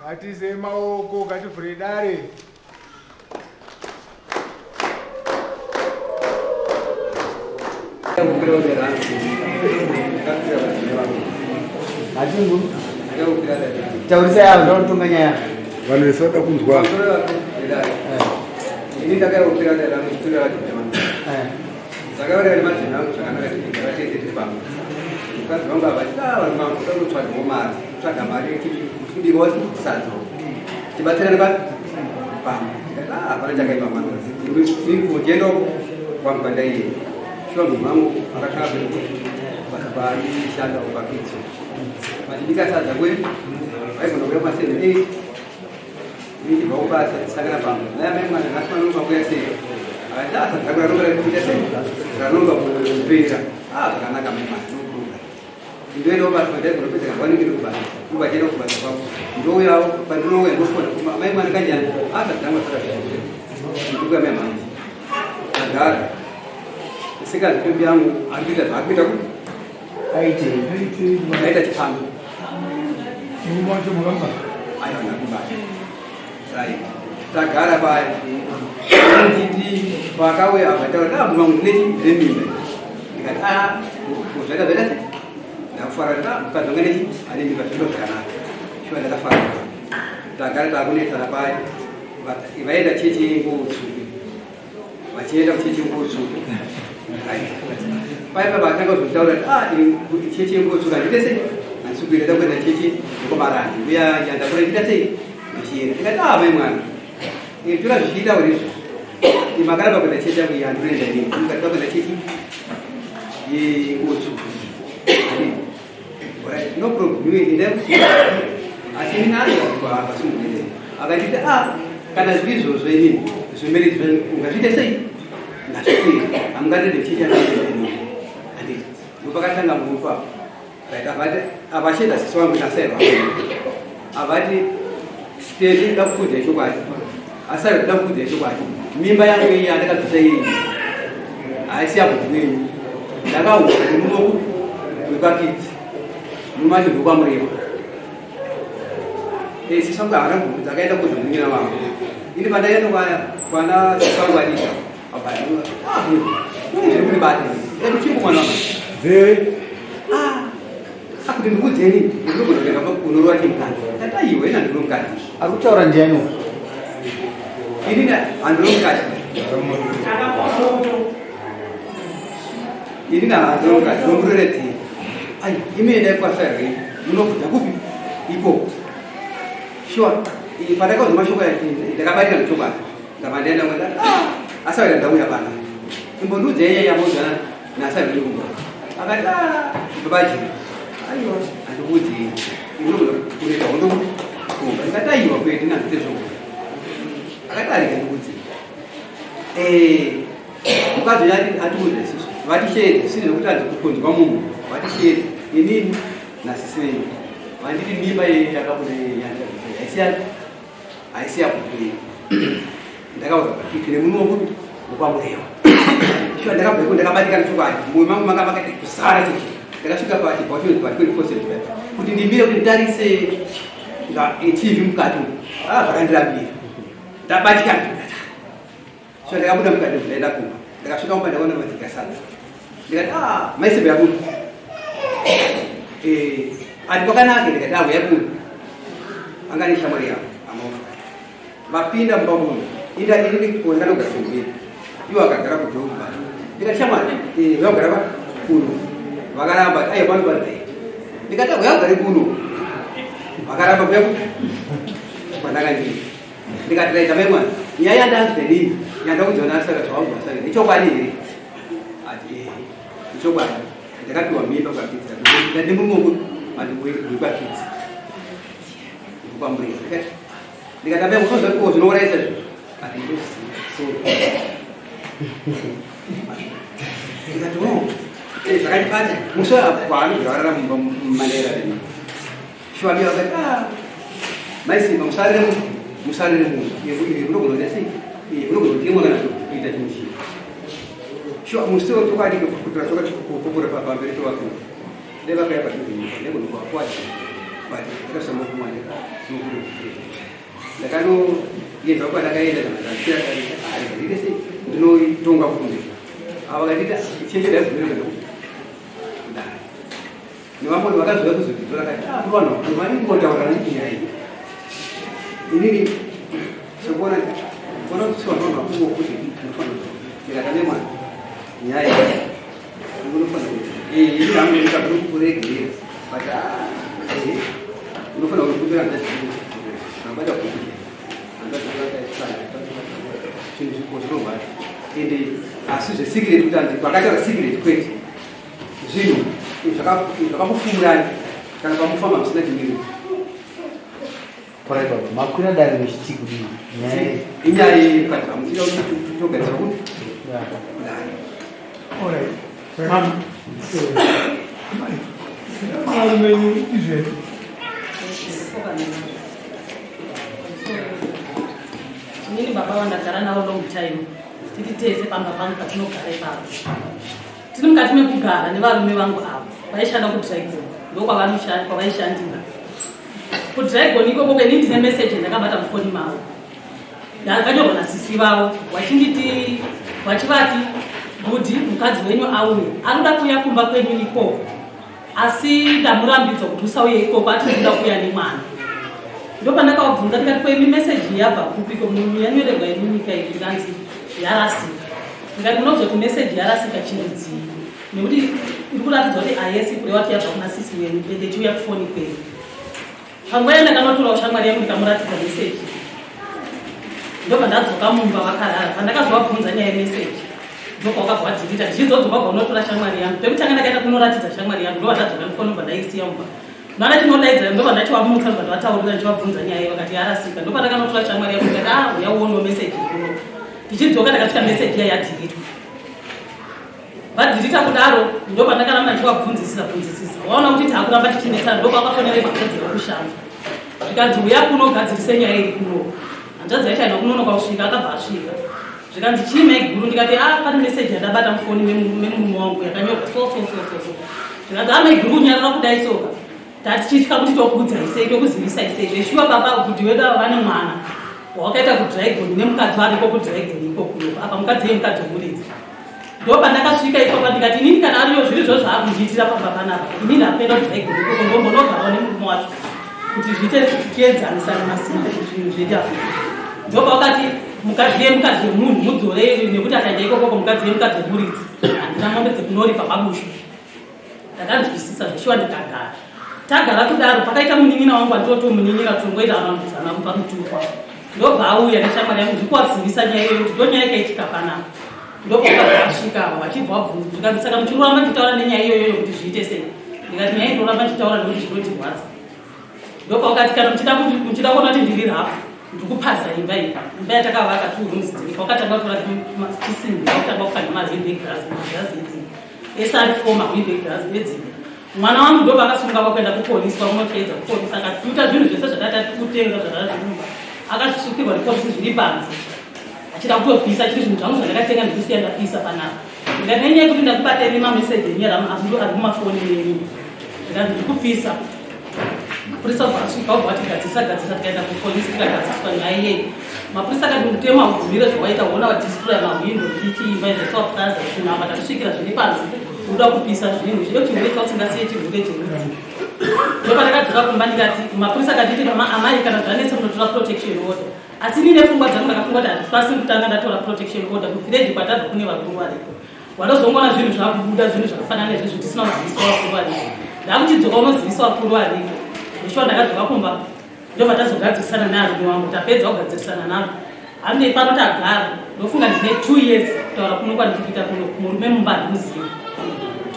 Ngatiise maoko, ngativhure dare. Taurisai avo ndaunotonga nyaya. Vanhu vese vada kunzwa. Ini ndakaupira dare rangu chitura vacho. Ndakaona ne madzimai angu zvakanaka tichigara tese tiri pamwe. Mukadzi wangu ava achiti ah varume vangu toda kutsvagawo mari, kutsvaga mari kubikawo sadza. Tibatsirane pa pamwe. Ndikati ah hapana chakaipa mwana. Ndienda kwangu kwandaienda. Shuwa munhu wangu akatanga kuenda basa paaishanda kupakitso. Vachibika sadza kwedu vaigona kuuya kuma 7 8 Ndichibva kubasa tisangana pamwe. Naye amai mwana nhasi vanonga kuya sei? Akati ah sadza rako ranonga rekuita sei? Ranonga kupera. Ah zvakanaka mai mwana nokuda. Ndoenda kubasa ndaigona kupedza kangu ndiri kubasa. Ndobva kubasa kwangu. Ndouyawo pandinouya ndofona kuma mai mwana kanjani? Ah sadza rangu rasara zvakupera. Ndikuya mai mwana. Agara. Isingazi yangu ari kuita zvaari kuita kuti Aite. Aita chipfambi. Murume wacho makamba. Aiwa ndakubata. Right. Tagara paya. Nditi pakauya akataura da murume wangu ndine ndine mimba. Ndikati ah zvaita zvaita sei? Ndakufara ndikati ah mukadzi wangu ane ane mimba zvino zvakanaka. Shuwa ndakafara. Tagara takunetsana paya. Vaenda chechi yenguo tsvuku. Vachienda kuchechi yenguo tsvuku. Paya baba atanga kuzotaura kuti ah chechi yenguo tsvuku handite sei? Handisi kuenda ndakuenda chechi yekwaMarange. Mbuya yandakura ndiita sei? Ndichienda. Ndikati ah mai mwana. Tora zvichiita uri izvo. Makaramba kuenda chechi yangu iyi handinoenda inini. Ndikati ndakuenda chechi yenguo tsvuku. Alright, no problem. Iwe enda asi ini naye akasungurira. Akanditi ah kana zviri izvozvo inini zvemarriage zvenyu ungazviite sei? Ndazvikwira. Hamungatende chechi yangu. Handiti. Ndopakatanga murufu apa. Right, avati avachenda sisi wangu nasai vangu. Avati tete ndakukudza chokwadi. Asi ayo ndakukudza chokwadi. Mimba yangu iyi yandakabvisa iyi haisi yabhuku yenyu. Ndakaura nemunoku wepakiti. Mumacho ndokwamurewa. Eh, sisi wangu haana kubvunza akaenda kuzvomunyina wangu. Ini pandaenda kwaya kwana sisi wangu adika. Abva ah, zviri kundibata. Eh, chii mwana wangu? Nzeve. Ah, akuti ndikudzeni ndinogona kuenda kunorova chimukadzi. Tata iwe ina ndino mukadzi. Ari kutaura ndiani uyu? Ini handino mukadzi. Ini na handino mukadzi ndomurereti. Ai, imi endai kwasai munobvunza kupi? Ikoko. Sure. Pandakauzwa mashoko aya ndakabatika nechokwadi. Ndabva ndaenda kwenda. Ah, asawira ndauya pana. Imbondiudza iye yamuudzana nasawira kumba. Akati ah, babaji. Aiwa, handikuudzi. Unogona kuita hondo kumba. Ndikati aiwa kwete ndinazvite zvoko. Akati arega ndikuudze. Eh, mukadzi uyu ati atiudza isusu. Vatisheedze, zvisiri zvekuti hanzi kukonzwa munhu. Vatisheedze. Inini nasisi venyu. Vanditi mimba iyi yakabuda iyi haisi haisi yakukwira ndakaudza patiki nemurume wangu wekwamurewa shuwa ndakabva iko ndakabatikana chokwadi mwoyo mangu manga makati kusara chichi ndakasvika pachibva chinonzi pa 24 kuti ndimire kuti nditarise tv mukati umu ah zvakandirambira ndabatikana shuwa ndakabuda mukati ndaenda kumba ndakasvika kumba ndakaona madzika sadza ndikati ah maisebe yabuda. Ati kwakanaka. Ndikati auya kuno, anga neshamwari yavo amofa. Vapinda mumba muno, inda inini kanogara kumberi, iwo akagara kudhorobha. Ndikati, "Shamwari, vakugara kuno." Vakaramba, "Aiwa, pano pari." Ndikati, "Auya ugare kuno." Vakaramba kuya kwandanga ndiri. Ndikati, "Raita mai mwana, nyaya yandanzwa inini yandakudziona saka zvawangu ichokwadi here?" Ati, "Ehe, ichokwadi, ndakapiwa mimba kwakidzi ndandi mumongo mandikwakidzi kwambuya." Ndikati, "Amai, unoziva kuti zvinourayisa izvo?" Ati, "Ndoziva, sorry." Ndikati, "O, zvakandibata musi kwaanobvira varara mumba mumanera reni." Shwami vakati, "Ah, maisimba, musarire munhu, musarire munhu, munogona kuita sei, munogona kutemwa kana kuita chinhu chii." Shuwa musi wechokwadi kutura kupupura pamberi pevakuru, dai vakauya padhuze negona kuvakuwadza, but ndakasama kumwanika. Ndakanoenda kwandakaenda, ndite sei, ndinotonga kunze. Ava vakanditi chenjera kubvira kudai nevamwe vakazouya kuzonditora, kati, "Ah, vanhu vakuru vaningotaura nenyaya iyi." Inini sekuona kuona kuti vanhu vakuru kuti munofanira, ndikati, "Nemwana, nyaya iyi unofanira kuti ini hangu ndikakuregerera, but unofanira kukumbira ndabata kukumbira chinhu zviko zvinorwadza." Ende asi zvesecret, kuti anzi pakataura secret, kwete, zvinhu zvakakufumurani kana pamufamba musina chimiro. Alright baba, makwira dare muchiti kudii? Nyaya Inyaya yekati hamuchida kuti togadzira kuti kudai. Alright. Mama. Mai, menyu izvezvi. Inini baba vandagara navo long time, tiri tese pamba pangu patinogara ipapo. Tiri mukati mekugara nevarume vangu ava, vaishanda kuDragon, ndokwavaishandira kuDragon ikoko. Inini ndine meseji yandakabata mufoni mavo yakanyorwa nasisi vavo, vachinditi, vachivati, "Bhudhi, mukadzi wenyu auye, anoda kuuya kumba kwenyu ikoko, asi ndamurambidza kuti usauye ikoko, ati ndinoda kuuya nemwana." Ndopandakavabvunza ndikati, "Kwemi meseji yabva kupiko yanyorerwa yemunyika iyi?" Ndikanzi yarasika. Ndikati, "Munozoti meseji yarasika chirudzii, nekuti iri kuratidza kuti ayesi kureva kuti yabva kuna sisi wenyu, ende ichiuya kufoni kwenyu?" Panguva yandakanotorawo shamwari yangu ndikamuratidza meseji, ndobva ndadzoka mumba vakarara. Pandakazovabvunza nyaya yemeseji, ndobva wakabva wadelete. Ndichizodzoka bva unotora shamwari yangu, pekutanga ndakaenda kunoratidza shamwari yangu, ndobva ndadzoka nefoni, ndobva ndaisiya mumba. Mwana chinodaidza, ndobva ndachivamutsa, ndobva ndavataurira ndichivabvunza nyaya iyi, vakati yarasika. Ndobva ndakanotora shamwari yangu, ndikati, "Ah, uya uonewo meseji kuno." Ndichidzoka ndakasvika meseji iya yadeletwa. Vadelete kudaro, ndobva ndakaramba ndichivabvunzisisa bvunzisisa, waona kuti taakuramba tichinetsana. Ndobva vakafonera hanzvadzi yavo, zvikanzi, "Uya kuno ugadzirise nyaya iri kuno." Hanzvadzi yacho haina kunonoka kusvika, akabva asvika. Zvikanzi, "Chii maiguru?" Ndikati, "A, pane meseji yandabata mufoni memurume wangu yakanyorwa so so so so so." Zvikanzi, "A, maiguru, kunyarara kudai soka, tatichitya kuti tokuudzai sei, tokuzivisai sei. Zveshuwa baba kuti wedu ava vane mwana wawakaita kuDragon nemukadzi wariko kuDragon ikokuyo. Apa mukadzi iye mukadzi wemuridzi." Ndo pandakasvika ipapo ndikati, "Inini kana ariyo zviri zvo zvaakundiitira pamba panapa, inini hakuenda kuDragon ikoko, ndombonogarawo nemurume wacho kuti zviite tiedzanisane masimba, zvinhu zvedu apo." Ndobva wakati, "Mukadzi yemukadzi wemunhu mudzorei, nekuti akaenda ikokoko mukadzi yemukadzi wemuridzi, handina mombe dzekunoripa pabushu." Ndakanzwisisa zveshuwa, ndikagara. Tagara kudaro, pakaita munin'ina wangu anditoto munin'ina, tongoita vanambudzana pamutukwa, ndobva auya neshamwari yangu. Ndikuwazivisa nyaya iyoyo kuti ndo nyaya yakaitika panapa. Ndobva vasvika ava, vachibva vabvunza. Ndikati, "Saka muchiroramba ndichitaura nenyaya iyoyoyo kuti zviite sei?" Ndikati, "Nyaya inoramba ndichitaura nekuti zvinotirwadza." Ndobva wakati, "Kana muchida kuona kuti ndiri rafu, ndikupaza imba iyi." Imba yatakavaka, two rooms dziri, wakatanga kutora chisimbi, wakutanga kupfanya mahwindo egirazi, magirazi edzimba ese ari four, mahwindo egirazi edzimba. Mwana wangu ndo vakasunga vakuenda kupolisi, kwakunoteedza kupolisi, akatuta zvinhu zvese zvakati kutenga zvakada zvirumba, akazvisukirwa nepolisi zviri panze, achida kutopisa, chiri zvinhu zvangu zvandakatenga ndikusiya ndapisa panapa. Ndikati, "Nenyaya yekuti ndakubatei nemameseji enyu ari mumafoni menyu," ndikati, "ndikupisa." Mapurisa obva asvika, obva vatigadzirisa gadzirisa, tikaenda kupolisi, tikagadziswa nyaya iyeyi. Mapurisa akati, "Mutemo haubvumire zvawaita, uona wadestroya mahwindo, chichiimba izveswaplaza, zvinhu apa tatisvikira zviri panze." Uda kupisa zvinhu zvino chihure chausingasiye chihure cherudzi. Ndopandakadzoka kumba ndikati mapurisa akanditi amai kana zvanetsa munotora protection order. Asi ini nepfungwa dzangu ndakafunga kuti handikwanisi kutanga ndatora protection order kuvhireji kwatabva kune vakuru variko. Wanozongoona zvinhu zvakubuda zvinhu zvakafanana nezvezvo tisina kuzivisa vakuru variko. Ndakuchidzoka unozivisa vakuru variko. Ndishuwa ndakadzoka kumba ndobva tazogadzirisana nearume wangu tapedza kugadzirisana navo handei pano tagara ndofunga ndine 2 years kutaura kuno kwandiri kuita kuno murume mumba handimuzivi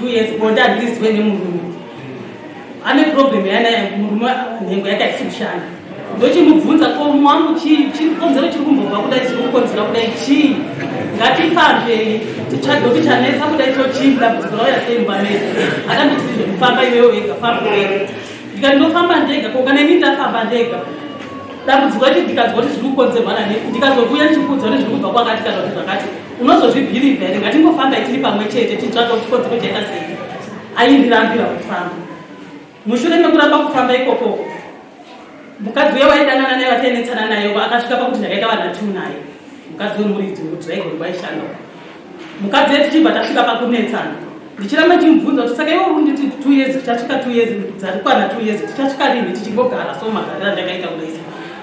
2 years bonde handiriziwe nemurume ane problem yanaye murume nhengo yake haisi kushanda ndochimubvunza ko mwangu chii chikonzero chiri kumbobva kudai chiri kukonzera kudai chii ngatifambei titsvage kuti chanetsa kudai cho chii dambudziko rauya sei mumba medu akanditi ndizvekufamba iwewe wega famba wega ndikati ndofamba ndega ko kana ini ndafamba ndega dambudziko racho ndikanzwa kuti zviri kukonzerwa nani ndikazokuuya ndichikuudza kuti zviri kubva kwakati kana kuti zvakati unozozvibhilivha here ngatingofambai tiri pamwe chete titsvake kuti chikonzero chaita sei aindirambira kufamba mushure mekuramba kufamba ikoko mukadzi uya waidanana naye watainetsana naye akasvika pakuti ndakaita vana two naye mukadzi wemuridzi wekudhiraigoni kwaishanda mukadzi yedu tichibva tasvika pakunetsana ndichiramba ndichimubvunza kuti saka iwe uri kunditi 2 years tichasvika 2 years dzarikwana 2 years tichasvika rinhi tichingogara so magariro andakaita kudaisa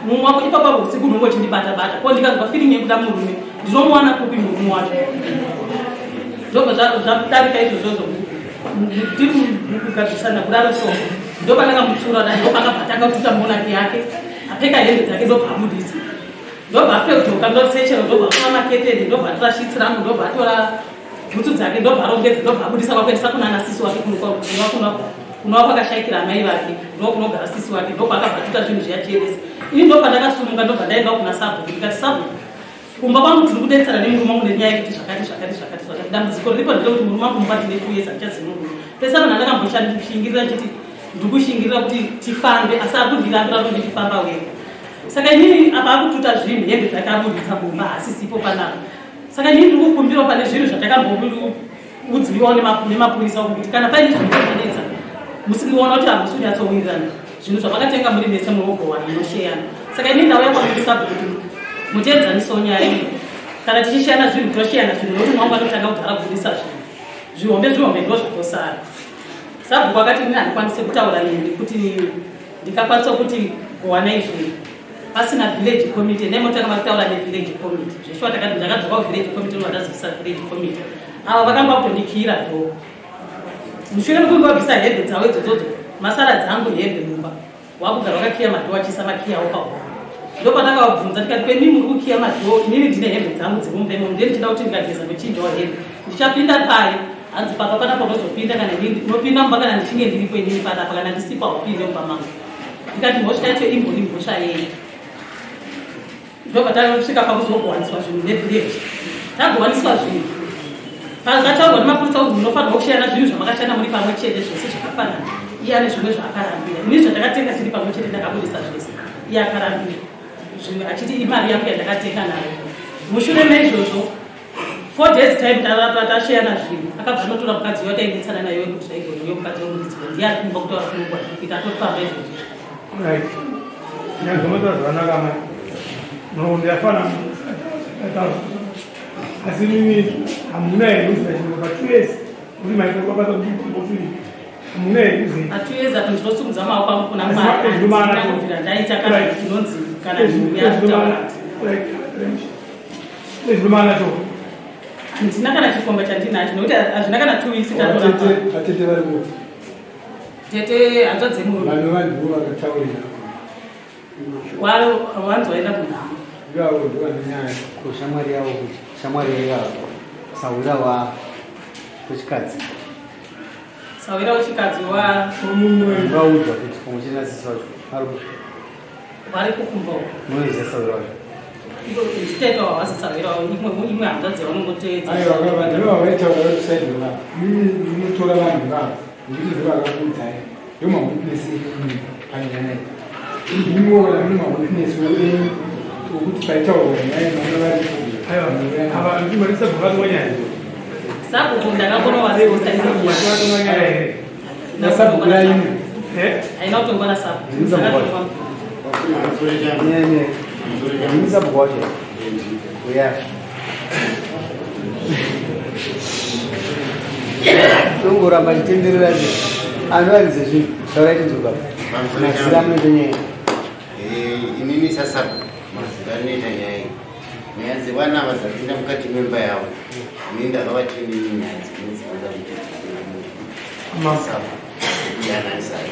mumwe wako ipapa usiku unonge uchindibata bata ko ndikanzwa feeling yekuda murume ndinomuwana kupi murume wacho ndobva zvadarika izvozvozvo tiri kugadzirisana kudaro so ndopandakamutsura dai ndopakabva tanga kututa monaki yake apfeka hembe dzake ndobva abudisa ndobva apedzoka ndosechero ndobva atora maketeni ndobva atora shitsi rangu ndobva atora bhutsu dzake ndobva arongedza ndobva abudisa kwakuendesa kunana sisi wake kunova kwakashaikira amai vake ndokunogara sisi wake ndobva akabva tuta zvinhu zviya chiendesa ini ndobva ndakasumuka ndobva ndaenda kuna sabhuku ndikati sabhuku kumba kwangu tiri kudetsera nemurume wangu nenyaya yekuti zvakati zvakati zvakati zvakati dambudziko riripo nderekuti murume wangu mumba tine 2 years handichazivi murume pese vanhu andakamboshandishingirira chiti ndiri kushingirira kuti tifambe asi ari kundirambira kuti ndichifamba wega saka inini apa akututa zvinhu hembe dzake abuditsa mumba hasisipo panapa saka inini ndiri kukumbirawo pane zvinhu zvatakamboudziriwawo nemapurisa uku kuti kana paine zvinhu zvanetsa musikiona kuti hamusi kunyatsowirirana zvinhu zvamakatenga muri mese munogowana munosheyana saka inini ndauya kwamuri sabhuku kuti mutienzanisewo nyaya iyi kana tichisheyana zvinhu tosheyana zvinhu nokuti mwangu anotanga kudhara kubudisa zvinhu zvihombe zvihombe ndo zvatosara sabhuku akati ini handikwanise kutaura nemi kuti ndikakwanisa kuti gowanai zvinhu pasina village committee ndai motanga makutaura nevillage committee zveshuwa takati ndakadzoka kuvillage committee ndovandazivisa village committee ava vakanga kutondikiyira door mushure mekunge vabvisa hembe dzavo idzodzodzo masara dzangu hembe mumba wakugara wakakiya madoor achiisa makiyawo pahoro ndopandakavabvunza ndikati kwemi muri kukiya madoor inini ndine hembe dzangu dzemumba imomo ndiye ndichida kuti ndikageza ndochinjawo hembe ndichapinda pai hanzi papa panapa unozopinda kana inini unopinda mumba kana ndichinge ndiripo inini panapa kana ndisipo haupinde mumba mangu ndikati mhosva yacho imbori mhosva yei ndobva tasvika pakuzogowaniswa zvinhu nevillage tagowaniswa zvinhu pazvataurwa nemapurisa kuti munofanirwa kushiyana zvinhu zvamakashanda muri pamwe chete zvese zvakafanana iye ane zvimwe zvaakarambira ini zvandakatenga tiri pamwe chete ndakabudisa zvese iye akarambira zvimwe achiti imari yangu yandakatenga nayo mushure meizvozvo 4 days time tashiyana zvinhu akabva anotora mukadzi wacho ainetsana nayo wekuti zvaigona uyo mukadzi wemuridzi ndiye ari kumba kutaura kunongwa kuita atofamba izvozvo Right. Nyanzomataura zvakanaka mai. Nhoroondo yafana asi mimi hamuna here kuziva chiro pa 2 years kuti maitokabata kuti hamuna here kuziva Pa 2 years apo ndinosimudza maoko angu kuna Asi Mwari ezvinomana handina kubvira ndaita kana Right. chinonzi kana nhumbi yakutaura ezvinomana cho handina kana chikomba chandinacho nokuti hazvina kana 2 weeks tatorapa Vatete vari kupi? Tete hanzvadzi yemurume. Vanova ndivo vakataurira. Wanzi waenda kunhamo. Ivavo ndivo vane nyaya. Ko shamwari yavo kuti shamwari yavo sahwira wa wechikadzi Sahwira wechikadzi wa vaudza kuti pamwe chete nasisi vacho vari kupi? Vari kukumba uko. Munoziva sahwira wacho? Tete wavasi sahwira imwe hanzvadzi yavanongoteedza. Aiwa, vanhu ivavo vaitaura vari kuside vavo. Munotora vanhu ivavo nekuti ndivo vakakuudzai. Ndivo mawitness enyu panyaya iyi. Imiwo kana mune mawitness enyu okuti paitaurwa nyaya vana varipo. Aiwa, ava ndimarisa bhakati wanyaya. Sabhuku ndakakonovazivisa Bhakati wanyaya here? Nasabhuku raimwe. Eh? Haina kutongwa nasabhuku. Ndini sabhuku wacho. Ne. Ndini sabhuku wacho. Uya. Tongoramba chitenderera zve. Anoratidza zvinhu. Taurai tinzwe baba. Mazira munoita nyaya. Eh, inini sasabhuku mazira anoita nyaya iyi. Nyaya dzevana ava dzapinda mukati memba yavo. Ini ndakavati inini nyaya dzimwe dzinoda kuti kuyananisai.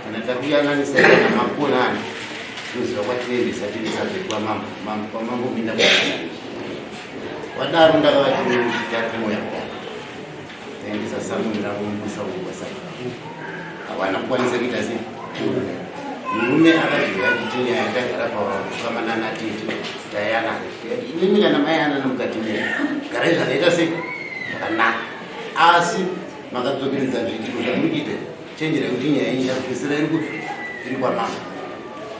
Kana takuyananisai kana makonana tinoziva kwatinoendesa tiri sabhuku kwamambo. Mambo kwamambo kuenda kuyananisa. Wadaro ndakavati inini chitatu moya kudaro. Taendesa samuni ravo musauri kwasabhuku. Havana kukwanisa kuita sei? Murume akazouya achiti nyaya tagara pavakufamba nana tete tayanana. Tikati imimi kana mayanana mukati menyu garai zvakaita sei? Zvakanaka. Asi makadzokeredza zviitiko zvamuri kuita chenjerai kuti nyaya iyi ichapedzisira iri kupi? Iri kwamambo.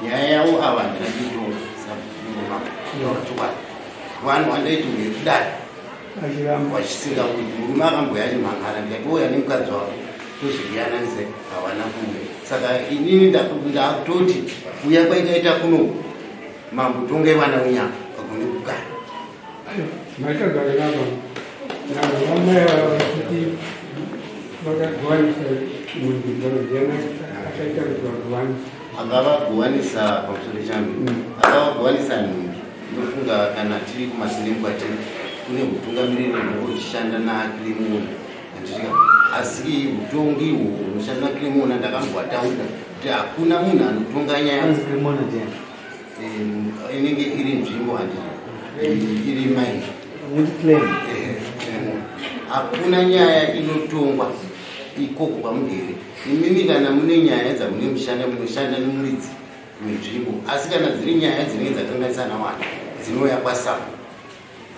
Nyaya yavo ava handina kuitonga samambo. Taura chokwadi. Vanhu vandaiti uye kudai vachisingauyi murume akambouya achimhan'ara ndikati ouya nemukadzi wako tozviyananise havana kuuya saka inini ndakutoti kuuya kwaikaita kuno mambo tongai vana unyama vagone kugara Maitagara navo navo vamai ava vachiti vakagovanisa munhu ndiana akaita kuti vagovanisa akavagovanisa pamusoro changu akavagovanisa nhumbi Ndofunga kana tiri kumasinemu kwatiri kune hutungamiriri hunenge huchishanda naKirimona handitika asi hutongi uhwu hunoshanda naKirimona ndakambowataurira kuti hakuna munhu anotonga nyaya inenge iri nzvimbo handiti iri mai hakuna nyaya inotongwa ikoko kwamugere imimi kana mune nyaya dzamune mushanda munoshanda nemuridzi wenzvimbo asi kana dziri nyaya dzinenge dzakanganisana vanhu dzinouya kwasapo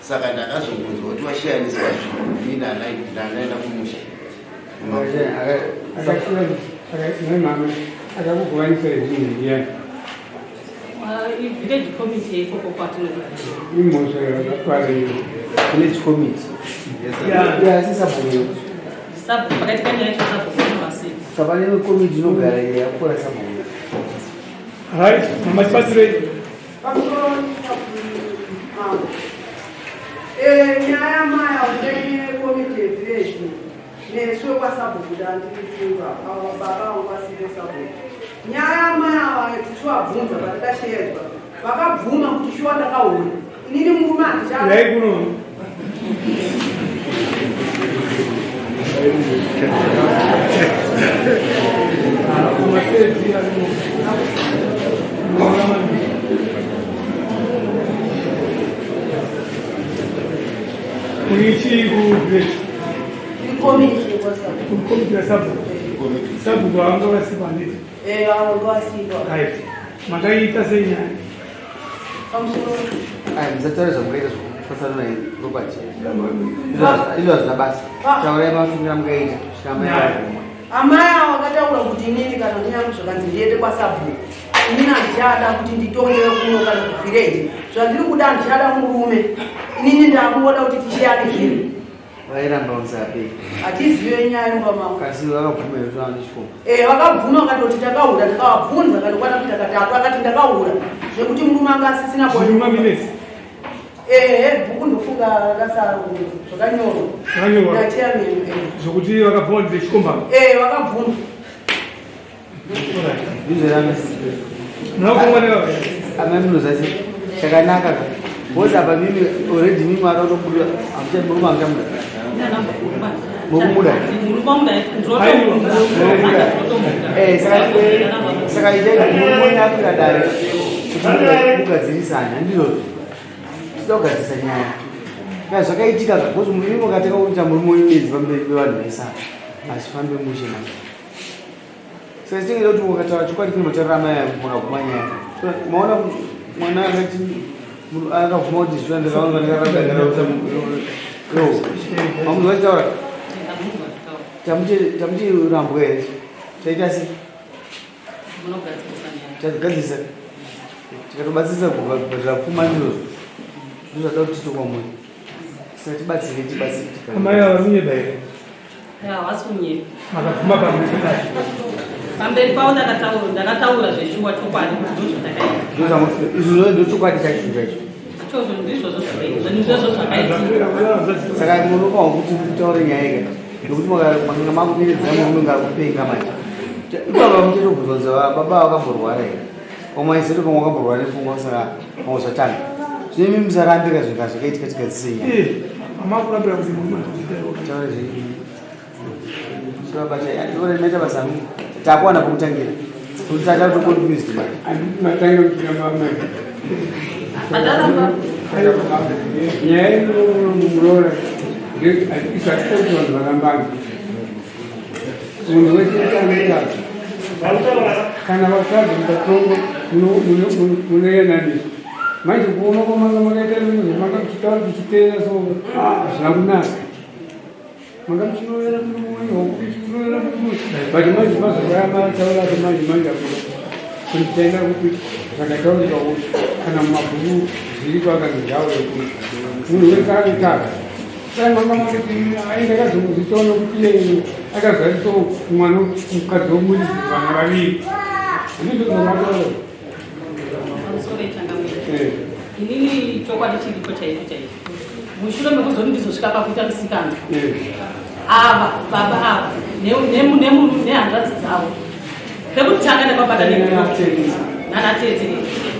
saka ndakazongonzwa kuti washiyaniswa zvinhu ini ndandaenda kumusha akakugovanisa zvinhu ndiyani village committee ikoko kwatinogara imhosva yakakwana iyo village committee yeah sisabhuku sabhuku pakati penyaya yacho sabhuku masini saka pane komiti inogara yakura sabhuku Right, mama tibatsirei. Pamusoro mambo. Eh, nyaya maya ndeye komiti yevillage nesu kwasabhuku dandirifunga avo baba vangu vasiri sabhuku. Nyaya maya tichivabvunza patakashedzwa vakabvuma kuti shuwa ndakaona inini murume handicha Uyai kuno. Kurichi ku ikomiti yekwasabhuku. komiti yasabhuku. Sabhuku vanga vasipo handiti. Eh, avo ndovasipo. Right. Makaita sei nyaya? Pamusoro Ai, musataura zvamukaita zvekufatsana naye Robert. Izvo hazvina basa. Taurai mafungira mukaita kusvika amai vabvuma. Amai avo vakataura kuti inini kana kunyange zvakanzi ndiende kwasabhuku inini handichada kuti nditongewe kuno kana kuvhireji zvandiri kuda handichada murume inini ndakungoda kuti tishiyane zvinhu Vairamba musape. Hatizive nyaya yomba mangu. Kasi vakabvuma here kuti vava nechikomba? Eh, vakabvuma vakatoti takaura takavabvunza kanokwana kuita katatu akati ndakaura zvekuti murume anga asisina Zviri mumaminutes. Eh, bhuku ndofunga rakasara zvakanyorwa. Zvakanyorwa. Nachairman. Eh. Zvokuti vakabvuma kuti chikomba. Eh, vakabvuma. Ndizvo rame. Munokomborera. Amai munozasi chakanaka ka. Because apa mimi already mimi mara unobuda hamucha murume hamuchamuda. Mukumuda. Mukumuda. Eh saka saka itai murume akwira dare kuti mugadzirisane handizvozvo. Tinoda kugadzirisa nyaya. Kana zvakaitika because mimi mukatanga kuita murume wenyu benzi pamberi pevanhu vese apa. Hazvifambe mushe manje. Saka tinenge kuti ukataura chokwadi kune matauriro amai aya makaguma nyaya. Maona mwana akati munhu akabvuma kuti zvino ndakaona ndakarakuta yo. Mamunhu vachitaura tamuti tamuti rambwa here? Taita sei? Tagadzirisa tikatobatsirisa kubhadhara pfuma ndizvozvo. Ndozvada kuti tiite kwamuri. Saka tibatsire tibatsire Amai ava varunyeba here? Havasi kunyepa. Makabvuma pamberi pedare. Pamberi pavo ndakataura ndakataura zveshuwa chokwadi kuti ndozvandakaita. Izvozvo ndochokwadi chacho chaicho. Ichozvo ndizvozvo zvakaita. Ndizvozvo zvakaitika. Saka munofanirwa kuti mutaure nyaya ika. Nekuti makanga makumiredzera murume ngakupenga manje. Ipapa muchatobvunza baba vakamborwara here? Pamwe aizeto pamwe wakamborwara nepfungwa saka pamwe zvatanga. Zvino imi musarambika zvinhu kana zvakaitika tigadzise nyaya. Eh, makurambira kuti murume atozvitaura. Taura zvenyu. Chivabata, maita basa takuwana pokutangira. Kuti tata confused manje. Matangira kuita mama. Pandaramba. Nyaya yemuroora isatita kuti vanhu varambane. Munhu wese anoita kana vakadzi mukatongo munoyananisa. Manje kuoma kwamanga makaita munhu manga muchitaura tichiteera so hazvina kunaka. Manga muchirovera murume wenyu muchirovera murume but manje mazuva aya mataura ati manje manje apo kuti taenda kupi zvakataurika kuti kana mumabhuku zviriko akanzi ngawe kuti munhu wese anotara sai manga makuti aenda akazongozvitaona kuti iye akazariso mwana mukadzi womuridzi vana vaviri ndizvo zvamataura. Pamusoro ichangamire. Inini chokwadi chiripo chaicho chaicho. Mushure mekuzoti ndizosvika pakuita musikana. Ava baba ava nehanzvadzi dzavo. Pekutanga ndakabata negirlfriend. Nana tete.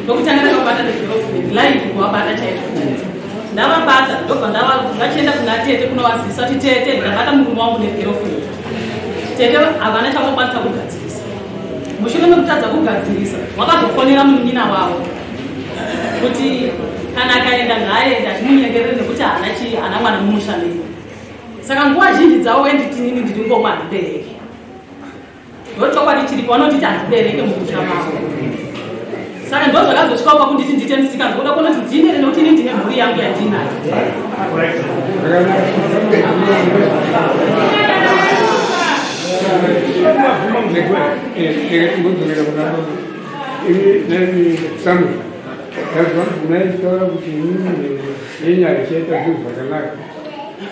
Pekutanga ndakabata negirlfriend live kuvabata chaizvo chaizvo. Ndavabata ndobva vachienda kuna tete kunovazivisa kuti tete ndabata murume wangu negirlfriend. Tete havana chavakwanisa kugadzirisa. Mushure mekutadza kugadzirisa wakazofonera munin'ina wavo kuti kana akaenda ngaaende achimunyengerere nekuti haana chii haana mwana mumusha menyu. Saka nguva zhinji dzavo wenditi nini ndiri ngomwa handibereki. Ndochokwadi chiripo vanotiti handibereke mumusha mavo. Saka ndo zvakazosvikawo pakunditi ndiite musikana kuda kuona kuti ndinere nekuti ini ndine mhuri yangu yandinayo. Ngodzokera kuna Samuel. Ndazwa munaitaura kuti inini yenyaya ichaita zvinhu zvakanaka.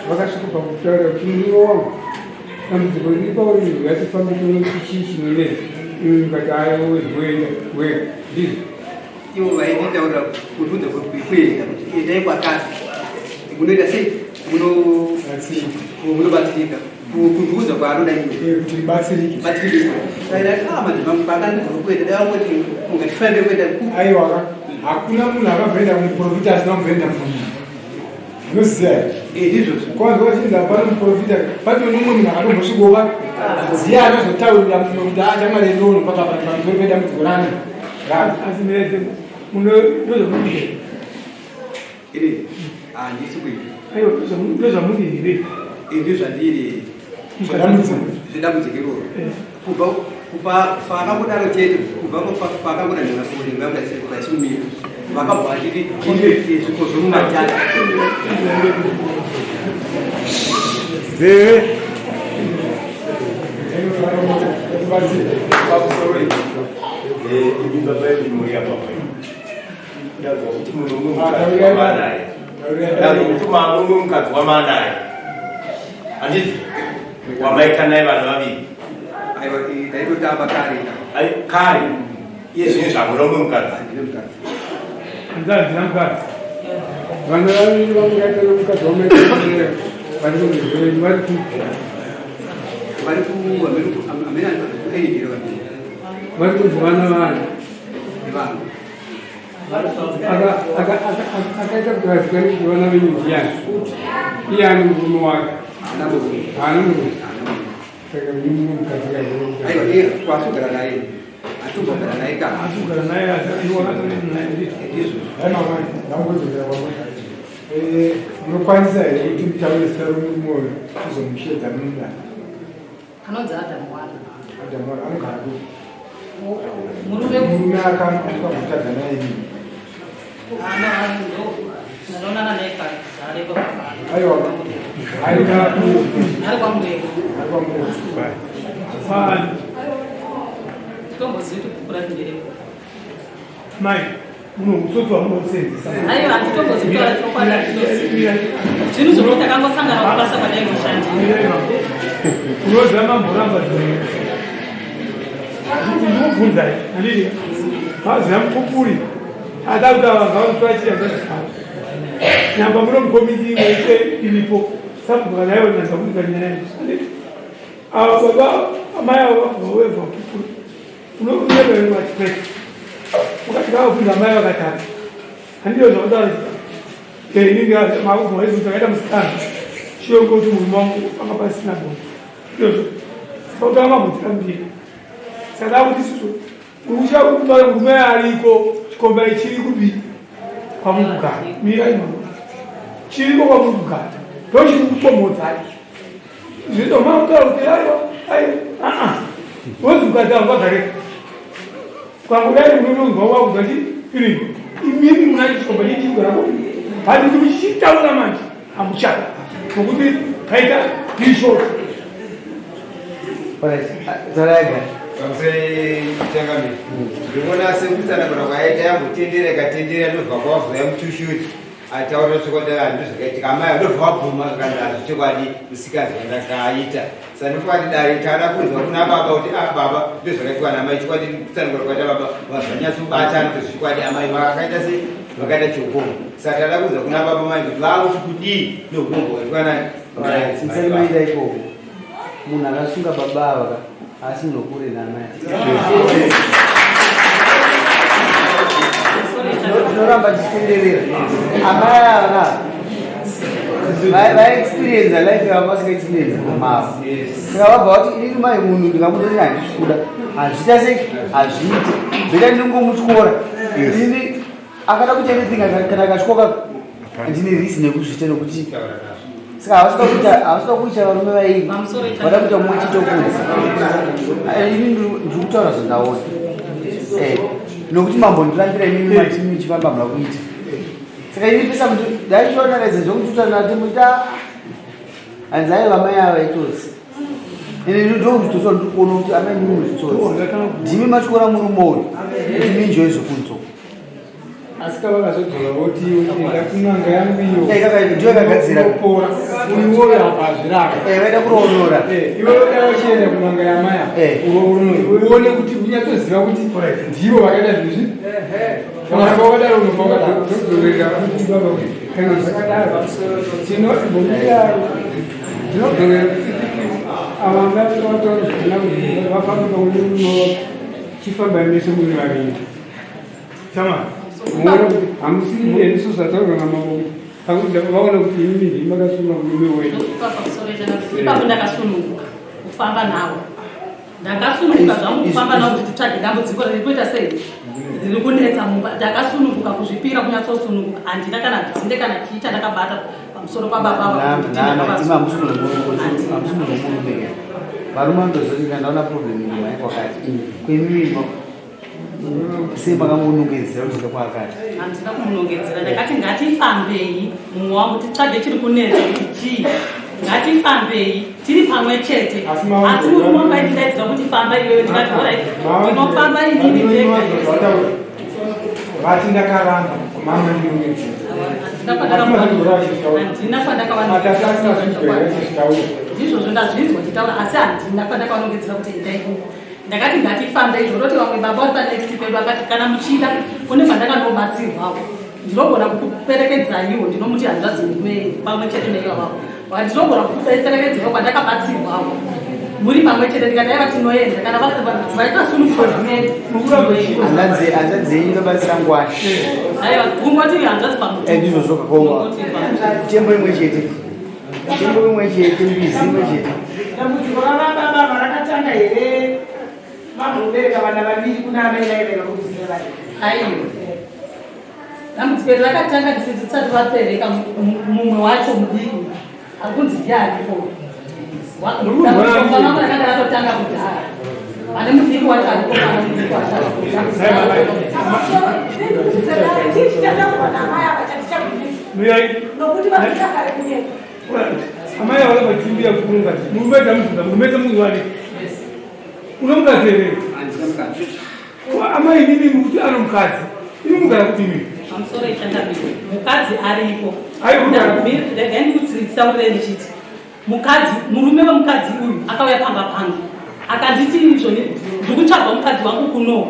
Vakasvika pakutaura kuti muriwo wangu dambudziko riri pauri ngatifambe tione kuti chii chinonetsa. Iwe mukati aiwa wezvoenda wega ndizvo. Ivo vainditaurira kundudza kuenda kuti endai kwakati munoita sei munobatsirika kundiudza kwaanoda iye. Kuti mubatsirike. Batsirika saka madzimambo paakandidza kuenda dai vangoti ungatifambe kuenda. Aiwa, hakuna munhu akabvaenda kumuprofita asina kumboenda mumunhu. Unoziva here? Ndizvozvo. Kwanzi wachinzi hapana muprofita patine mumwe munhu akatombosvikoka ziya anozotaurira mumwe kuti achamwari ndono pamusoro pedambudziko rani rako. Asi mirete ndozvamuri. Ini handisi kuita. Aiwa, ndozvamuri here? Ndizvandiri. Zvedambudziko. Zvedambudziko iroro kubva kupa paakangodaro chete kubva paakangoda nhemakuringakudaisumira vakabva vachiti zviko zvomumatata. Zeve. Pamusoro imi baba imi muri apa pai ndazwa kuti murume mukadzi wamanaye, ndazwa kuti murume mukadzi wamanaye, handiti wamaita naye vana vaviri? Aiwa, ndaitotamba kare. Ai, kare. Iye zvino zvamuna umwe mukadzi? Handine mukadzi. Hanzvadzi namukadzi. Vana vaviri vamungaita nomukadzi wamaita vari kumizvenyu vari kupi? Vari ku amene ainigiro vaviri. Vari kunzi vana vani? Vanhu. Akaita kuti vazikanwe kuti vana venyu ndiani? Iye ane murume wake? Haana murume. Haana murume. Saka mumwe mukadzi? Aiwa, iye kwasugara naye atumbogara naye ka. Asugara naye asi naye. Ndizvo. Ndambodzokera kwamwe. Munokwanisa here kuti mutaure zita romurume uyu tizomushedza munda? Anonzi Adamu Wala. Adamu Wala anogara kupi? Murume? Murume akamutadza naye inini. Ndakaonana naye kare. Aiwa, aita. Ari kwaMureko. Ari kwaMureko. Titombozivi kuti bhuku racho ndereko. Mai, muno utsotsi wamunosenzesa. Aiwa, handitombozivi kutaura chokwadi, handitozivi zvinhu zvokuti takangosangana kubasa kwadaingoshandira. Unoziva mamboramba ndinobvunzai, handiti maziva mupupuri ada kuti ava ngavanotora chiya zvazvisavo nyamba muno mukomiti wese iripo. Sabhuku kana ivo nanza kuita nyaya iyi. Ava baba amai avo vabva wevha unoeveri vachipeta ukati kavabvunza amai vakatata handiyo zvakutaura inini makubva waizi ndakaita musikana chiyongo kuti murume wangu panga pasina bonde iyozvo saka mamutirambira saka akuti isusu uchakutora murume ariko chikomba ichiri kupi kwamukugara mirai mama chiriko kwamukugara ndochiri kupomodzai zvino makutaura kuti aiwa aiwa aa wozi ukati angagareka kwangudai unononzwa wakubva chi iriko imimi muna chikomba chichigara kupi handi kuti muchichitaura manje hamuchada nokuti kaita ndishoti. Tauraiga. Pamusoro ndinoona sekutsanangura kwayaita yambotendera ikatendera ndobva kwavzoya mutushuti ataura chokwadi handi zvakaitika amai ndobva wabvuma kana hazvi chokwadi musikazi wandakaita. Saka ndofunga kuti dare taada kunzwa kuna baba kuti a baba ndozvakaitwa namai chokwadi kutsanangura kwaita baba vazvanyatsobatana kuti zvichokwadi amai vakaita sei vakaita chiukombo. Saka taada kunzwa kuna baba mai kuti vakuti kudii neukombo hwaitwa nani. Musati maenda ikoko, munhu akasunga baba ava ka asi munhu kure naamai. Tinoramba tichitenderera. Amai ava ka vaexperienza life yavo vasingaexperienza mavo. Saka vabva vati inini mai munhu ndingamuti handisi kuda hazviita sei hazviite bheta ndinongomutyora inini akada kuita anything kana akatyoka ndine reason yekuzviita nokuti saka havasida kuita varume vairi vada kuita mumwe chete kunze. Ini ndiri kutaura zvandaona nokuti mambo ndirambira inini mati muchifamba muna kuita. Saka ini pesa ndaichionakaidza zvekuti muita hanzi aiva mai ava itsotsi. Ine ndokutosa ndiri kuona kuti amai ndimi muri tsotsi, ndimi matyora murume uyu kuti minjoe zvekunzo. Asi kavakazodzoka voti enda kun'anga yangu iyo. Ndiyo yakagadzira. Unopora uyu woyo apa hazvirapa. Vaida kuroorora. Iwe dai uchienda kun'anga yamaya uone kuti unyatsoziva kuti ndivo vakaita zvinhu izvi. Kana wakadaro unobva wakadzorera kuti baba kana zvakadaro tinombomira ndinodzorera ava ngavataura zvakanaka kuti vafambe pamwe chifambai mese muri vaviri. Chama. Muone kuti hamusiri isusu zvataurwa namambo kuti vaona kuti imimi ndimi makasunga murume wenyu. Ipapo ndakasununguka kufamba nawo, ndakasununguka zvangu kufamba nawo kuti titsvage dambudziko riri kuita sei riri kunetsa mumba. Ndakasununguka kuzvipira kunyatsosununguka, handina kana dzinde kana chii chandakabata pamusoro pababa ava kuti hamusi munhu womurume. Varume vanotozoti kana ndaona problem ino mai kwakati kuimimi sei makangonongedzera kuti enda kwaakati? Handina kumunongedzera, ndakati ngatifambei mumwe wangu titsvage chiri kunetsa kuti chii, ngatifambei tiri pamwe chete. Asi Asi murume wangu aindidaidzira kuti famba iwewe, ndikati alright, ndinofamba inini ndega. Vati ndakaramba mama ndinongedzera. Handina kwandakavanongedzera, ndizvozvo ndazvinzwa chitaura, asi handina kwandakavanongedzera kuti endai uko. Ndakati ngatifambe izvo roti vamwe baba vari panext pedu akati kana muchida kune kwandakanobatsirwawo ndinogona kukuperekedzaiwo, ndinomuti hanzvadzi murume pamwe chete neivavavo, ndinogona kukuperekedzaiwo kwandakabatsirwawo muri pamwe chete. Ndikati aiva tinoenda kana vaitasununguka zvinoenda. Hanzvadzi yenyu inobatsira ngwani? Aiwa, kungoti hanzvadzi pamuti. Ndizvozvo kakoma tembo imwe chete, tembo imwe chete, mbizi imwe chete. Dambudziko ravababa varakatanga here mambobereka vana vaviri kuna amai vaive vakuziva vari? Aiwa, dambudziko iri rakatanga tisati vapereka mumwe wacho mudiki akunzi ndiye aripo. Dambudziko vangu rakanga ratotanga kudhara, pane mudiki wacho aripo, pana mudiki wacho aripo. Chii chichataurwa naamai ava chatichagumisa? Muyai. Nokuti vakuita kare kunyepa. Amai ava vachimbira kuti unongazi murume tamubvunza murume tamunhu uno mukadzi here? Handina mukadzi. Amai inini mukuti ano mukadzi, imi mugara kuti imi Pamusoro ichandamire, mukadzi aripo. Aiwa, mugara. Regai ndikutsirikisa ndichiti mukadzi, murume wemukadzi uyu akauya pamba pangu akanditi izvoni ndiri kutsvaga mukadzi wangu kuno.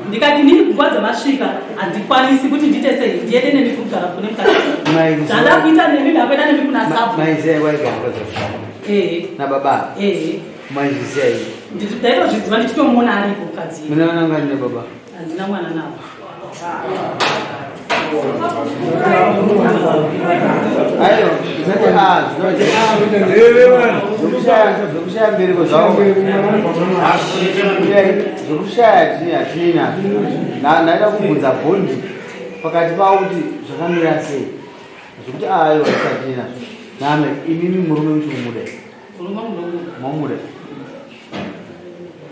Ndikati inini nguva dzamasvika handikwanisi kuti ndiite sei ndiende nemi kugara kune mukadzi. Zvandakuita nemi ndakuenda nemi kuna sabhuku. Maiziya waigara kwadzasvika Ehe. nababa? Ehe. Maizviziya iyi? Ndaitozviziva ndichitomuona aripo mukadzi. Mune vana ngani nababa? Handina mwana navo. Aiwa, zvinoti a zvinokushaya mbereko zvavo, zvokushaya hatinei nazvo. Ndaida kubvunza bhondi pakati pavo kuti zvakamira sei, zvokuti aiwa hatinei nazvo. Name imimi murume muchikumuda? Murume munomuda. Mamuda.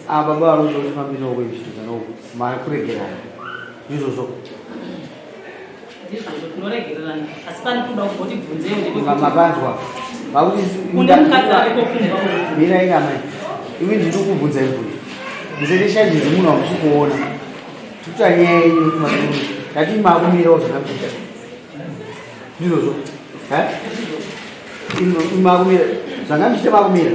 A baba vari kuti fambi noko ichituzanoko makuregerana, ndizvozvo? Ndizvozvo, tinoregererana, asi pane kuda kumboti bvunzewo ndekuti Mapanzwa vakuti kune mukadzi ariko kumba uko. Mira ina mai, imi ndiri kubvunza ibvunzo, musete shanje dzemunhu wamusi kuona. Tikuta nyaya yenyu kumaduru, ndati makumirawo zvakakuita, ndizvozvo? Makumira zvanga muchiita, makumira.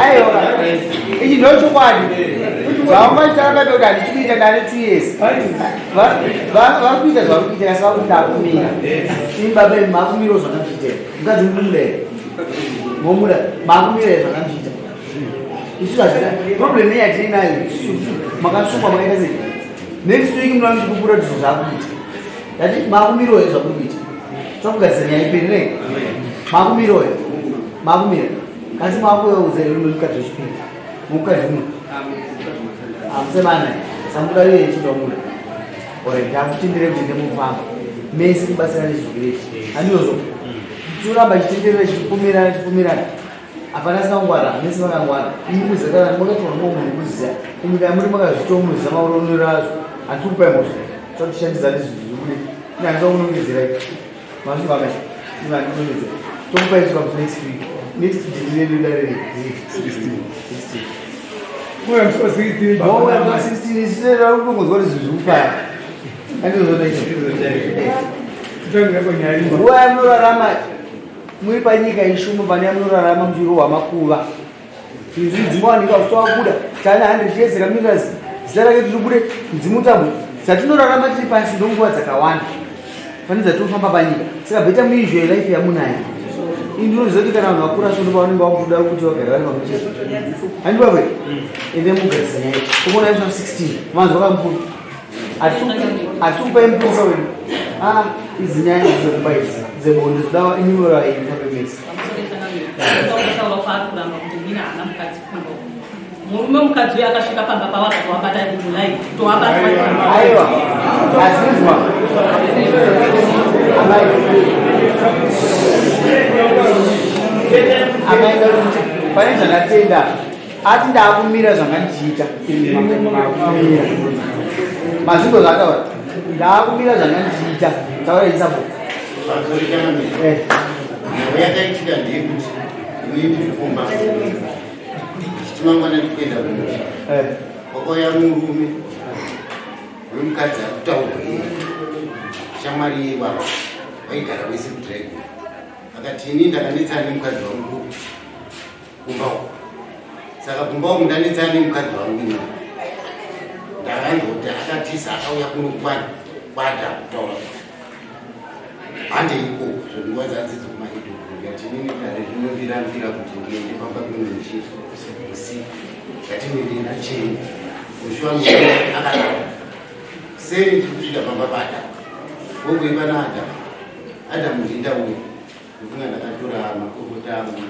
Aiwa, ichi ndo chokwadi zvaungaitaura kuti handisi kuita ndane 2 years. Vari kuita zvavari kuita, asi vakuti ndakumira. Imi baba, imi makumirawo zvakamuchiita. Mukadzi mukumuda here? Momuda. Makumira here zvakamuchiita? Isu hazvina problem yatinayo. Makasungwa, makaita sei? Next week munoda muchikupura kuti zvakuita. Ndati makumirawo here zvakuri kuita? Tokugadzira nyaya iperi nei. Makumirawo here? Makumira kasi makuyaudza here mukadzi wechipiri, mukadzi muno hamusemana samuda iye chindomuda. Alright, ndakutendere kuti ndemufamba mese kubatsira nezvirwere izvi, handizvozvo? Tinoramba chitenderera chichipomerana chipomerana, hapana asina kungwara, mese vakangwara. Imi muzakana makatorwa ngo munhu kuziya kunyika yamuri, makazvitawo muziya mauronero azvo. Handisi kupai mhosva, totishandisa nezvinhu zvikude inhandisa kunongedzerai mazvivaka inhandinongedzera. Tokupai swa next week, next date redu dare 16. Uya musi wa 16. Baba. 16 isera kutongonzwa kuti zvinhu zvikupaya, andizvona? Titangira panyaya imba. Nguva yamunorarama muri panyika ishumo, pane yamunorarama muchirohwa makuva, izvi dzinowanika usitowabuda tane 100 years rakamira zita rake tiribude mudzimu tambo dzatinorarama tiri pasi, ndonguva dzakawanda pane dzatinofamba panyika. Saka better muenjoy life yamunayo. Indinoziva kuti kana vanhu vakura so ndopavanenge vakutoda kuti vagare vari pamwe chete, handibabwe? Ende mugadzisa nyaya kuona iswa 16 manzwa kamukuru. Hatisi kupai mupurisa wedu. Ah, idzi nyaya idzi dzekuba idzi dzebonde zvoda inyora iyi mufambe mese. Taura kwaari kuramba kuti mina haana mukadzi kumba uko. Murume mukadzi uyo akasvika pamba pavo akatowabata mulai towabata. Aiwa, azinzwa amai, amai, ndakuti pane zvandatenda. Ati ndaakumira zvanga ndichiita. Makumira mazvingo zvataura, ndaakumira zvanga ndichiita. Taura isapo. Pamusoro changamire, nhau yakaitika ndeyekuti inini ndiri kumba, chichimangwana ndikuenda kumusha, kwakauya murume wemukadzi akutaurwa iye, shamwari yebaba, vaigara vese kudhiraivhi. Akati ini ndakanetsana nemukadzi wangu kumba uku, saka kumba uku ndanetsana nemukadzi wangu ini. Ndakanzwa kuti akatisa, akauya kuno kwani kwada kutaura kuti hande ikoko zvenguva dzadzidzi kumaidoko. Ndikati inini dare rinondirambira kuti ndiende pamba pemunhu usiku, ngatimire nacheni mushuwa. Murume akadaro sei, ndiri kusvika pamba paAdamu, gogo ipana Adamu, Adamu ndindauya ndofunga ndakatora makurukota angu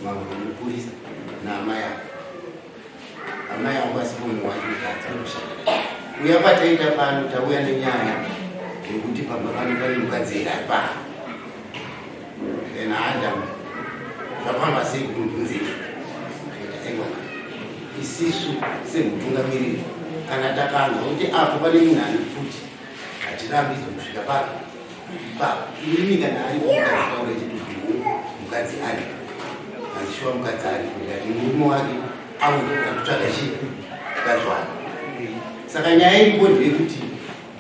mamwe mupurisa naamai angu. Amai angu asipo, munhu wacho mukadzi anoshanda. Uya kwataita pano, tauya nenyaya yekuti pamba pano pane mukadzi here ari pano naAdamu, zvafamba sei kumubvunzei? Aiwa, isisu semutungamiriri kana takanzwa kuti apo pane munhu ane pfuti, hatirambidzwe kusvika papo ipapo. Inini kana aripo mukadzi, taura chiti mukadzi aripo, azishuwa mukadzi aripo. Ndikati murume wake auya kutsvaga chii, mukadzi wake. Saka nyaya iripo ndeyekuti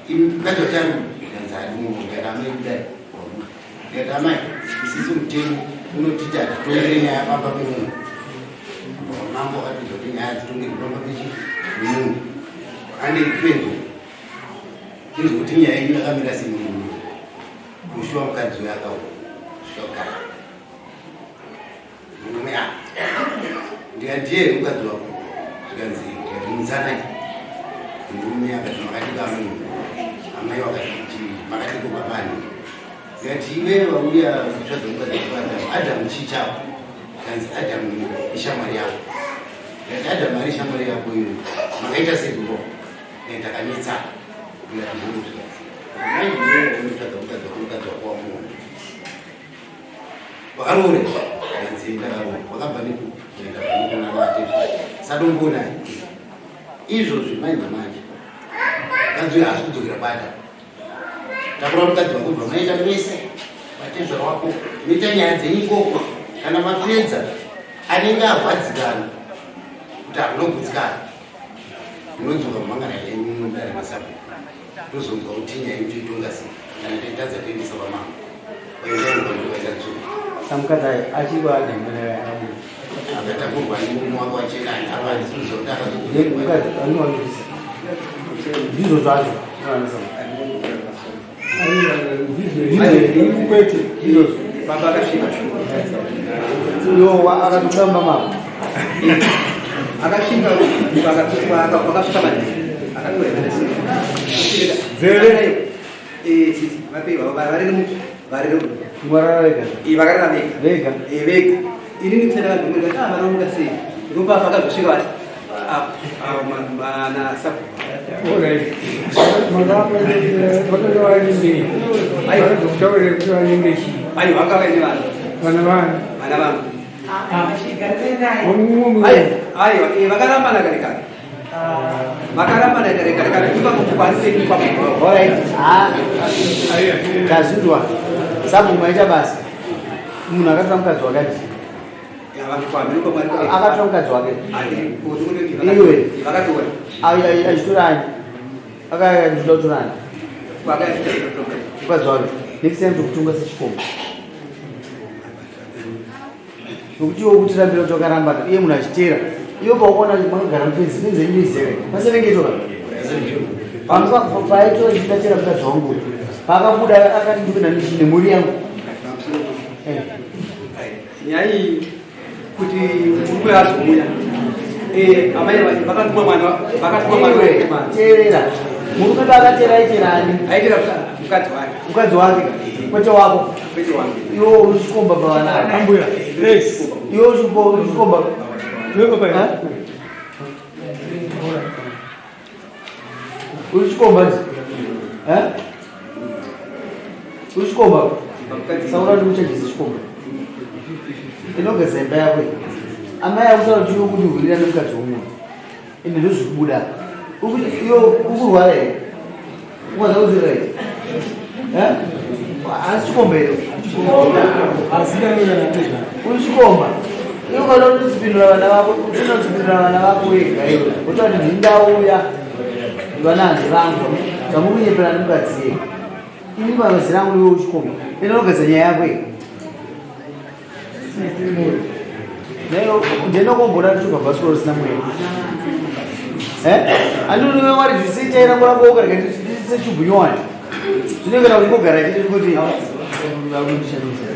mukadzi wacho ari kukanzi ari muno. Ndikati amai, kudai wabuda. Ndikati amai, isisu mutemo unotiti hatitongere nyaya pamba pemunhu. Mambo akatiudza kuti nyaya nyaya dzitongerwe pamba pechi nemunhu ane kwenzo tinzwe kuti nyaya yenyu yakamira sei mumunhu kushuwa mukadzi uyo akauya kusvika kugara murume a ndikati ndiye mukadzi wako zvikanzi ndikati mutsanai murume akati makadika munhu amai wakati kuti makadiko babani zikati iwe wauya kutsvaga mukadzi wako adamu adamu chii chako kanzi adamu ishamwari yako ndikati adamu ari shamwari yako iwe makaita sekumbo ndakanetsa ndikati hongu zvikanzi manje iwewe unotsvaga mukadzi wako mukadzi wako wamuona wakaroore kanzi ndakaroora wakabva nekupi ndakabva nekunanatezva sadombona izvozvi manje manje mukadzi uyo haasi kudzokera kwada takura mukadzi wako bva maita mese vatezvara wako moita nyaya dzenyu ikoko kana mapedza anenge arwadzikana kuti hakunogutsikana munodzoka mumangana yenyu mudare masapo tozonzwa kuti nyaya yenyu toitonga sei kana taitadza toendesa kwamambo vaendainokandovaita tsuro Samukadzi achiri kwaadhamu akabuda. Akatakurwa nemurume wake wachena apa handisi kuziva kuti Mukadzi anowanisa. Ndizvo zvacho. Anowanisa. Kwete. Ndizvozvo. Baba akasvika. Yo akatokutamba mako. Akasvika akasvika manheru. Dzere. Varere varere Ngwarara vega. Vakarara vega. Vega. Vega. Inini kusenda vanhu ah vanomuka sei? Ndopa pakazosvika vati na sabhuku. Alright. Makanga vanenge. Vakazokutaurira kuti vanenge chii. Aiwa vanga vaine vana. Vana vani. Vana vangu. Mumwe Aiwa vakarambana kare kare. Vakarambana kare kare kare ipapo kukwanise ipapo. Alright. Ah. Tazvinzwa. Sabhuku maita basa. Munhu akatora mukadzi wake ati. Akatora mukadzi wake. Iwe. Vakatora. Achitora ani? Akandida kutora ani? Mukadzi wake. Next time tokutunga sechikomba. Nokuti iwe ukutirambira kuti wakarambana iye munhu achiteera. Iwe paukaona kuti makagara mufenzi fenzi yenyu izere. Paserengetoka. Paaitora chindachera mukadzi wangu. Paakabuda akati ndikuenda nemhuri yangu. Nyaya iyi kuti murume azouya amai vakatuma mwana vakatuma mwana Iwe, teerera. Murume paakateera aiteera ani? Aiteera mukadzi wake. Mukadzi wake. Kwete wako. Kwete wangu. Iwe uri chikomba pavana ava. Ambuya. Yes. Iwe uri chikomba. Iwe baba. Uri chikomba nzi? Eh? Uri chikomba? Saura ndikuchajisa chikomba. Inogeza imba yako iyi. Amai akutaura kuti iwe kundihurira nemukadzi womunhu. Ende ndozvikubuda. Ukuti iwe ukurwara here? Ukwanza kudzirira here? Eh? Asi chikomba here? Uri chikomba. Iwe ukaona kuti utsipindura vana vako, usina kutsipindura vana vako wega iwe. Wotaura kuti ndini ndauya. Vana hanzi vangu. Zvamukunyepera nemukadzi yega. Ini pamazira angu iwe uchikomba. Ende unogeza nyaya yako iyi. Ndinokombona tichibva bhasikoro risina mweya. Eh? Andinoona wari zvisichaira ngora boka rega ndise chubhu nyowani. Zvinenge kana kungogara chete kuti vakundishandisa.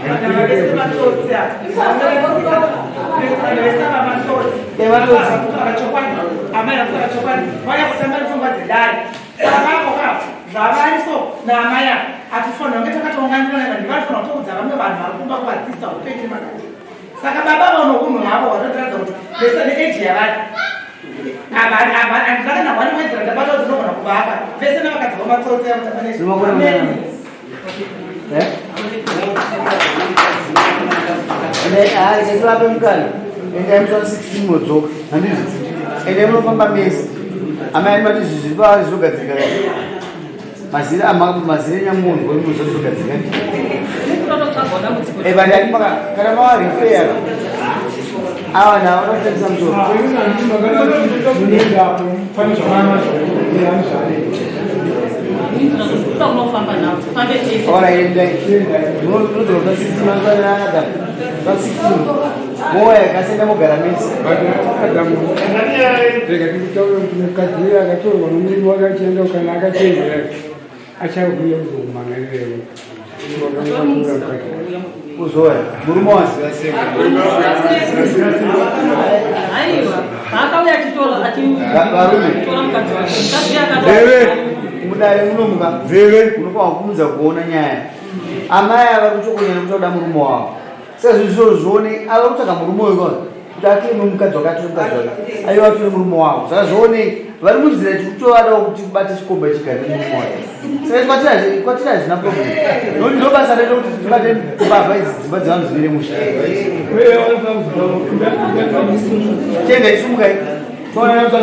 Vana vese matsotsi ava. Vana vese ava matsotsi. Matsotsi. Vakutaura chokwadi. Amai vakutaura chokwadi. Vauya kutamba nepfungwa dzedare. Baba avo zvavari so naamai ava hatifanira kunge takatounganirana vanhu vanofanira kutoudza vamwe vanhu vari kumba kuvadzidzisa upenyu nemakati. Saka baba vano unhu hwavo hwatotiratidza kuti vese neeji yavari handina kana one word randabata kuti ndinogona kuvapa vese navakadzi vamatsotsi avo tamba Zvimakore munana. Eh? Ende hayi sesivape mukana. Endai musi wa 16 modzoka. Handizvo. Endai munofamba mese. Amai anoti izvi zviri pavari zvinogadzirika. Mazira mazira enyamunhu wemuzo zvinogadzirika. Kutototsvagawo dambudziko. Eh but ani maka kana mawarifeya. Awa nawo vanotambisa musoro. Pane zvamana zvaane. Kuda kunofamba navo tifambe tese. Alright, endai. Munodzoka 16 mangwana Adam. Pa 16 mouya kasenda mogara mese. Adamu rega ndikutaure kuti mukadzi uyo akatorwa nomurume wake achienda kana akachenjera achauya kuzokumanganirewo wakangatora mukadzi. Kuzoya murume waziva sei? Aiwa, paakauya achitora Varume. achitora mukadzi wake, mukadzi Zeve. akati Mudare munomuka. Zeve. Unofanira kumudza kuona nyaya. Amai ava kuchokonyana kuti vada murume wavo. Saka zvinhu zvoone ava kutsvaga murume uyu kona kuti atore mukadzi wake atore mukadzi wake. Aiwa atore murume wavo. Saka zvoone vari munzira tikutovadawo kuti kubate chikomba chigare nemurume wake. Saka kwatiri kwatiri hazvina problem. Nokuti ndo basa redu kuti tibate mbavha idzi dzimba dzevanhu dzimire musha. Tenga isumukai. Toona kuti